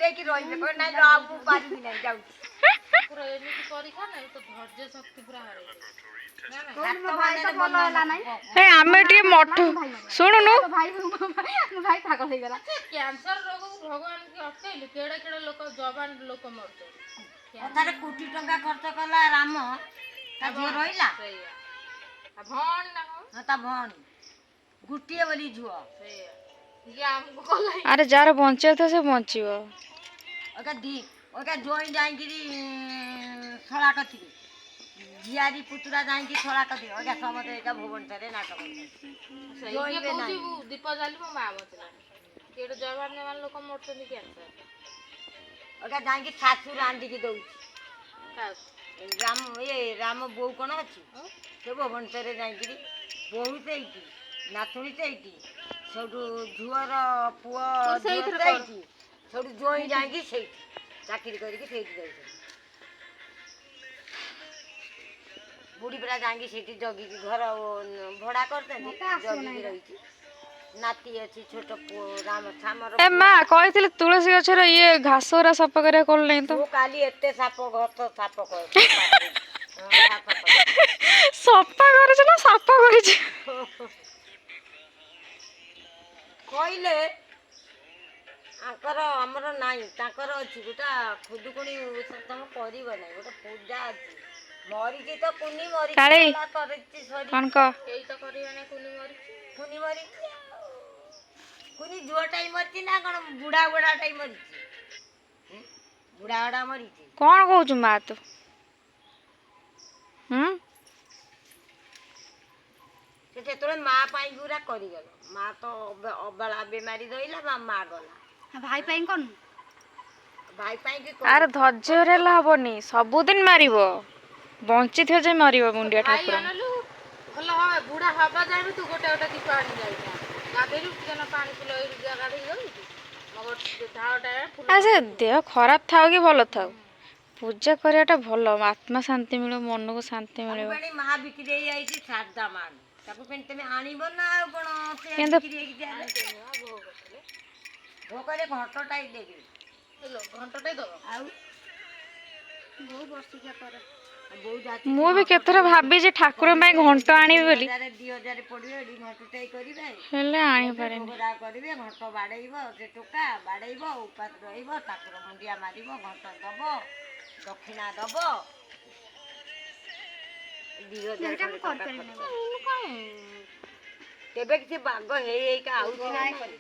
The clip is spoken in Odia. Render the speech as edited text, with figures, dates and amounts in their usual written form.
ହେଇକି ରହିବେ, କହିବେ ନାଇଁ ଲୋ, ଆଉ ମୁଁ ପାରିବି ନାହିଁ, ଯାଉଛି। ଠାକୁର ଏମିତି ପରୀକ୍ଷା ନା ତ ଧୈର୍ଯ୍ୟ ଶକ୍ତି ପୁରା ହରେଇ। ମୋ ଭାଇ ତ ଭଲ ହେଲା ନାଇଁ। ହେ, ଆମେ ଟିକେ ମଠ ଶୁଣୁନୁ। ଭାଇ, ମୋ ଭାଇ ପାଗଳ ହେଇଗଲା। କ୍ୟାନ୍ସର ରୋଗକୁ ଭଗବାନ କି ଅଟକେଇଲୁ? କେଡ଼େ କେଡ଼େ ଲୋକ, ଯବାନ ଲୋକ ମରୁଛନ୍ତି। କଥାରେ କୋଟି ଟଙ୍କା ଖର୍ଚ୍ଚ କଲା ରାମ, ତା ଝିଅ ରହିଲା? ସେଇଆ, ତା ଭଉଣୀ ନା କଣ? ହଁ, ତା ଭଉଣୀ, ଗୋଟିଏ ବୋଲି ଝିଅ। ସେଇଆ ଇଏ ଆମକୁ କଲା। ଆରେ, ଯାହାର ବଞ୍ଚିବାର ଥିବ ସେ ବଞ୍ଚିବ। ଓକା ଦି ଓକା ଜୋଇଁ ଯାଇକିରି ଶଳା କତିକି, ଝିଆରୀ ପୁତୁରା ଯାଇକି ଶଳା କତିକି, ଓକା ସମସ୍ତେ ଏକା ଭୁବନେଶ୍ୱରରେ ନାଟକ ସେଇଆ ଜୋଇଁବେ। କହୁଛି। ନାହିଁ। ମୁଁ ଦୀପ ଜାଲି, ମୋ ମା ବଞ୍ଚିଲାନି। କେଡ଼େ ଯବାନ ଯବାନ ଲୋକ ମରୁଛନ୍ତି କ୍ୟାନ୍ସର। ଓକା ଯାଇକି ଶାଶୁ ରାନ୍ଧିକି ଦଉଛି। କାହାକୁ? ରାମ, ଏ ରାମ ବୋଉ କ'ଣ ଅଛି? ସେ ଭୁବନେଶ୍ୱରରେ ଯାଇକିରି ବୋହୂ ସେଇଠି, ନାତୁଣୀ ସେଇଠି, ସେଇଠୁ ଝିଅର ପୁଅ ତୁ ଝିଅ ସେଇଥିରେ କର। ସେଇଠି, ସେଇଠୁ ଜୋଇଁ ଯାଇକି ସେଇଠି ଚାକିରି କରିକି ସେଇଠି ଯାଉଛନ୍ତି। ବୁଢ଼ୀ ପୁରା ଯାଇକି ସେଇଠି ଜଗିକି, ଘର ଭଡ଼ା କରିଛନ୍ତି। ମତେ ଆସିବ ଜଗିକି ନାହିଁ। ରହିଛି। ନାତି ଅଛି, ଛୋଟ ପୁଅ ରାମ ଶ୍ୟାମର। ଏ ମା, କହିଥିଲି ତୁଳସୀ ଗଛର ଇଏ ଘାସ ଗୁରା ସଫା କରିବାକୁ, କଲୁ ତ? ମୁଁ କାଲି ଏତେ ସାପ ଘର ସାପ କର, ସାପ କର। ସଫା କରିଛୁ ନା ସାଫ କରିଛୁ? କହିଲେ ଆଙ୍କର ଆମର ନାହିଁ, ତାଙ୍କର ଅଛି। ଗୋଟା ଖୁଦୁକୁଣି ତମ କରିବ ନାହିଁ, ଗୋଟେ ପୂଜା ଅଛି। ମରିଛି ତ କୁନି ମରିଛି। କାଳି। ଗଲା, ସରିଛି ସରି। କଣ କହ? କେହି ତ କରିବେ ନା, କୁନି ମରିଛି। କୁନି ମରିଛି ଆଉ। କୁନି ଝିଅଟା ହିଁ ମରିଛି ନା କଣ? ବୁଢା ବୁଢାଟା ହିଁ ମରିଛି। ହୁଁ? ବୁଢା ବୁଢା ମରିଛି। କଣ କହୁଛୁ ମା ତୁ? ହୁଁ। ସେ ସେତେବେଳେ ମା ପାଇଁ ପୁରା କରିଗଲ। ମା ତ ଅବେଳା ବେମାରୀ ରହିଲା, ମା ମା ଗଲା। ଭାଇ ପାଇଁ କଣ? ଭାଇ ପାଇଁ କି? ଆରେ, ଧୈର୍ଯ୍ୟ ହେଲେ ହବନି, ସବୁଦିନ ମାରିବ, ବଞ୍ଚିଥିବ ଯେ ମାରିବ ମୁଣ୍ଡିଆ ଭାଇ ଠାକୁର। ଆଣିଲୁ ଭଲ ହବ, ବୁଢା ହବା ଯାଏ ବି ତୁ ଗୋଟେ ଗୋଟେ ଦୀପ ଆଣି ଯାଇଥା। ଗାଧେଇଲୁ ଟିକେ ନା ପାଣି ଫୁଲ ଗାଧେଇ ଯାଉଛୁ, ମଗର ଝାଳଟା ଫୁଲ। ଆ ସେ ଦେହ ଖରାପ ଥାଉ କି ଭଲ ଥାଉ, ପୂଜା କରିବାଟା ଭଲ। ଆତ୍ମା ଶାନ୍ତି ମିଳିବ, ମନକୁ ଶାନ୍ତି ମିଳିବ। ତାକୁ ମା ବିକ୍ରି ହେଇଯାଇଛି, ଶାରଦା ମା। ତାକୁ ଫେଣି ତମେ ଆଣିବ ନା ଆଉ କଣ ସେ? କିନ୍ତୁ ବିକ୍ରି ହେଇକି ଯାଏ। ଭୋଗରେ ଘଣ୍ଟଟା ଦେବି। ଘଣ୍ଟଟେ ଦବ। ଆଉ ବୋଉ ବର୍ଷିକିଆ କରେ। ବୋଉ ଯାଉଛି। ମୁଁ ବି କେତେଥର ଭାବିଛି ଠାକୁରଙ୍କ ପାଇଁ ଘଣ୍ଟ ଆଣିବି ବୋଲି। 1000 2000 ପଡ଼ିବ ଏଠି, ଘଣ୍ଟଟାଇ କରିବେ। ହେଲେ ଆଣିପାରେନି। ଭୋଗରାଗ କରିବେ, ଘଣ୍ଟ ବାଡ଼େଇବ, ସେ ଟୋକା ବାଡ଼େଇବ, ଉପାସ ରହିବ, ଠାକୁର ମୁଣ୍ଡିଆ ମାରିବ, ଘଣ୍ଟ ଦବ, ଦକ୍ଷିଣା ଦବ, 2000 ଏଇଟା ମୁଁ ଖଣ୍ଡେ ଟଙ୍କା କରିପାରିବିନି। ଖର୍ଚ୍ଚ। ତେବେ କିଛି ବାଗ ହେଇ ହେଇକା ଆଉଛି ନା ନାହିଁ?